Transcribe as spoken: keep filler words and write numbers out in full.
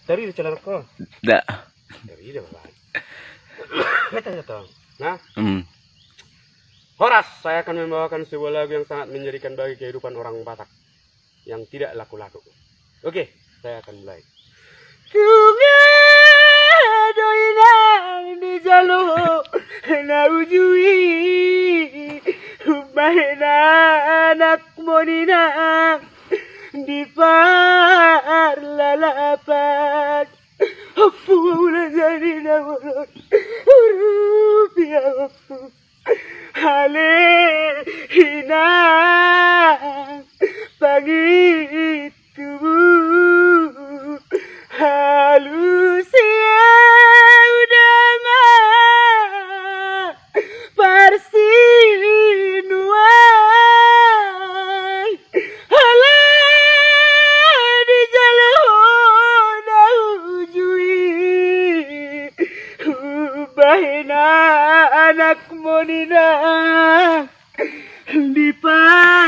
Tadi di celana ko. Dah. Tadi dah, Bang. Kata-kata. Nah. Hmm. Horas, saya akan membawakan sebuah lagu yang sangat menjadikan bagi kehidupan orang Batak yang tidak laku-laku. Oke, saya akan mulai. Tunga do inang dijalo na uju i, umbahen anakmon inang di parlalapan. Ompu, ula jadi na bolon, urupi ompu. Ale inang, pangitu mu, alusi au damang parsinuan. Ala dijalo na uju i, umbahen anakmon inang di parlalapan.